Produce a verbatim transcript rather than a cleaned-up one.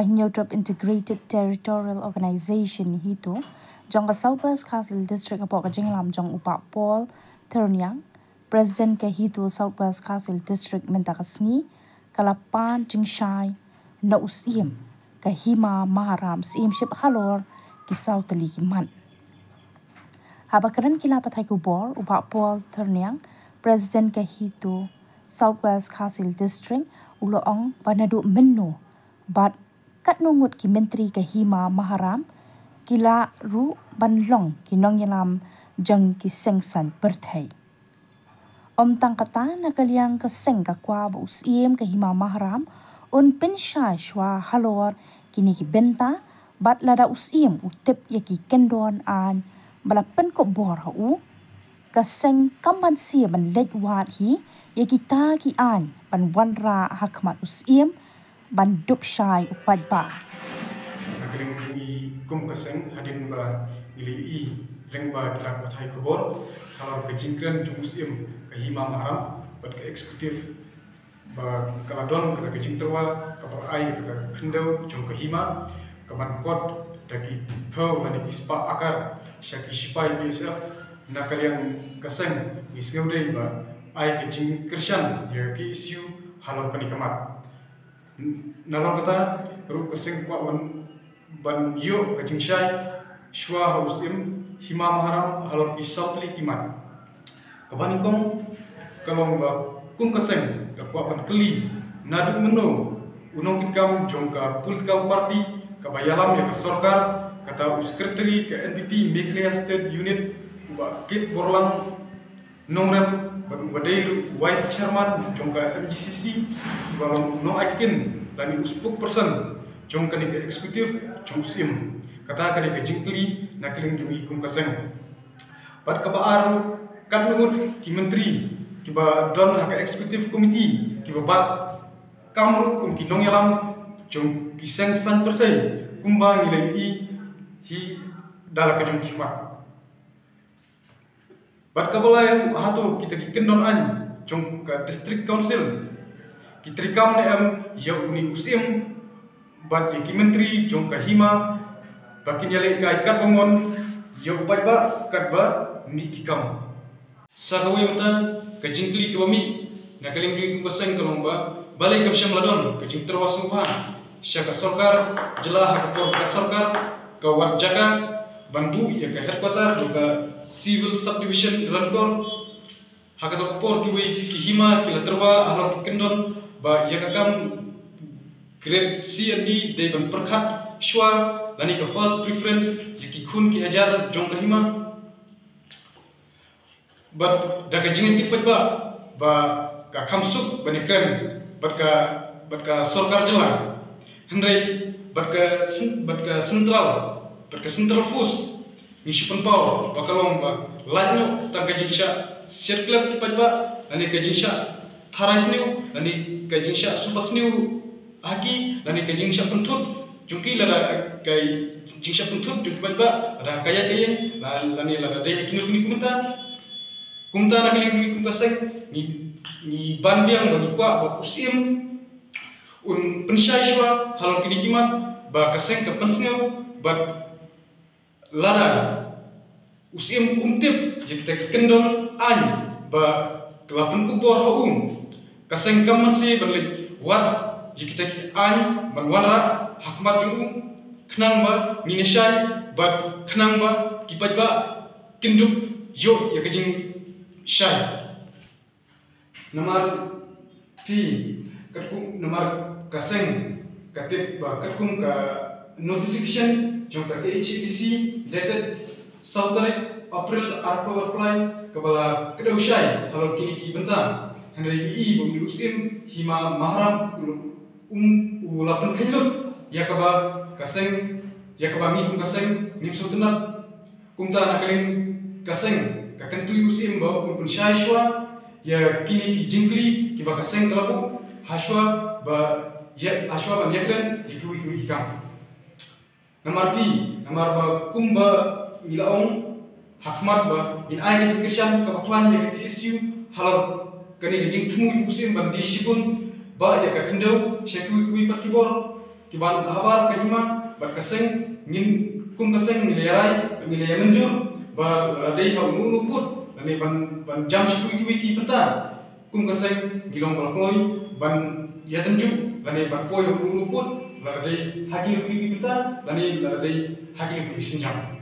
Hynñiewtrep Integrated Territorial Organization HITO jong ka South West Khasi Hills District hapoh ka jingïalam jong u Bah Paul Thyrniang, President ka HITO South West Khasi Hills District mynta ka sngi, ka la pan jingshai na u Syiem ka Hima Maharam, Syiemship halor ki saw tylli ki mat. Haba kren ki lad pathai khubor, u Bah Paul Thyrniang, President ka HITO South West Khasi Hills District, u la ong ba naduh mynno bad katno ngut ki myntri ka Hima Maharam ki lah ruh ban long ki nongïalam jong ki seng saiñ pyrthei. Ym tang kata, na ka liang ka seng ka kwah ba u Syiem ka Hima Maharam un pynshai shuwa halor kine ki bynta, bad lada u Syiem u tip ïa ki kyndon aiñ ba la pynkup bor ha u, ka seng kam banse ban leit wad hi ïa kita ki aiñ ban wanrah ha khmat u Syiem ban dup shai u paidbah. Na ka liang jong i kum ka seng, hadien ba ngi la ïohi lyngba ki lad pathai khubor halor ka jingkren jong u Syiem ka Hima Maharam bad ka executive, ba ka la don kata ka jingtyrwa kaba ai kata ka khyndew jong ka Hima, kaban kot da ki phew lane ki spah akar sha ki shipai B S F. Na ka liang ka seng, ngi sngew dei ba ai ka jingkyrshan ïa ka KSU halor kane ka mat. Nalor kata ruh ka seng ka kwah ban, ban ïoh ka jingshai shuwa ha u Syiem Hima Maharam halor ki saw tylli ki mat. Kaba nyngkong ka long ba kum ka seng ka kwah ban kylli naduh mynno u nongkitkam jong ka political party kaba ïalam ïa ka sorkar, kata u secretary ka N P P Meghalaya State Unit, u Bah Kitborlang Nongrem, bad uba dei ruh u Vice Chairman jong ka M G C C, uba long u nongai ktien lane u spokesperson jong kane ka executive jong u Syiem. Kata ka dei ka jingkylli na ka liang jong i kum ka seng. Bad kaba ar, katno ngut ki myntri kiba don ha ka executive committee kiba bat kam ruh kum ki nongïalam jong ki seng saiñ pyrthei, kumba ngi la ïohi hi da la ka jong ki khmat. Bad kaba lai ruh, hato kita ki kyndon aiñ jong ka District Council ki treikam ne em ïa une u Syiem bad ïa ki myntri jong ka Hima ba kin ïalehkai katba mon ïa u paidbah katba mih ki kam? Sa kawei mynta ka jingkylli kaba mih na ka liang jong i kum ka seng ka long ba balei kam shym la don ka jingtyrwa sngewbha sha ka sorkar jylla ha ka por ka sorkar ka wad jaka ban buh ïa ka headquarter jong ka Civil Subdivision Ranikor. Ha kata ka por kiwei ki Hima ki la tyrwa halor ki kyndon ba ïa ka kam grade C and D dei ban pyrkhat shuwa lane ka first preference ïa ki khun ki hajar jong ka Hima. Bad da ka jingtip paidbah ba ka kham suk ban ïakren bad ka, bad ka sorkar jylla. Hynrei bad ka sen-, bad ka central, bad ka central force ngi shu pynpaw ba ka long ba lait noh tang ka jingshah siat khlem ki paidbah lane ka jingshah tharai sniew lane ka jingshah suba sniew ha ki lane ka jingshah pynthut jong ki lada ka jingshah pynthut jong ki paidbah lada ka ïaid ka ïeng la-, lane lada dei ha kino kino ki bynta. Kumta na ka liang jong i kum ka seng ngi, ngi ban biang ba ngi kwah ba u Syiem un pynshai shuwa halor kine ki mat ba ka seng ka pynsngew bad lada u Syiem um tip ïa kita ki kyndon aiñ ba ka la pynkup bor ha u, ka seng kam banse ban leit wad ïa kita ki aiñ ban wanrah ha khmat jong u, khnang ba ngin ïa shai bad khnang ba ki paidbah kin dup ïoh ïa ka jingshai. Namar phi, katkum, namar ka seng ka tip ba katkum ka notification jong ka K H A D C dated saw tarik April arphew arphew lai kaba la kdew shai halor kine ki bynta. Hynrei ngi i ba une u Syiem Hima Maharam um, u la pynkheiñ lut ïa kaba ka seng, ïa kaba ngi kum ka seng ngim sngewtynnat. Kumta na ka liang ka seng ka kyntu ïa u Syiem ba un pynshai shuwa ïa kine ki jingkylli kiba ka seng ka la buh ha shuwa ba ïa, ha shuwa ban ïakren ïa kiwei kiwei ki kam. Namar phi, namar ba kumba ngi la ong ha khmat ba ngin ai ka jingkyrshan kaba khlaiñ ïa ka K S U halor kane ka jingthmu ïa u Syiem ban die shibun ba ïa ka khyndew sha kiwei kiwei pat ki bor. Ki ban habar ka hima bad ka seng, ngin kum ka seng ngi la ïarai, ngi la ïamynjur ba lada dei ha uno uno u pud lane ban, ban jam sha kiwei kiwei ki bynta, kum ka seng ngi long ba la kloi ban ïatynjuh lane ban poi ha uno uno u pud lada dei ha kino kino ki bynta lane lada dei ha kino kino ki sienjam.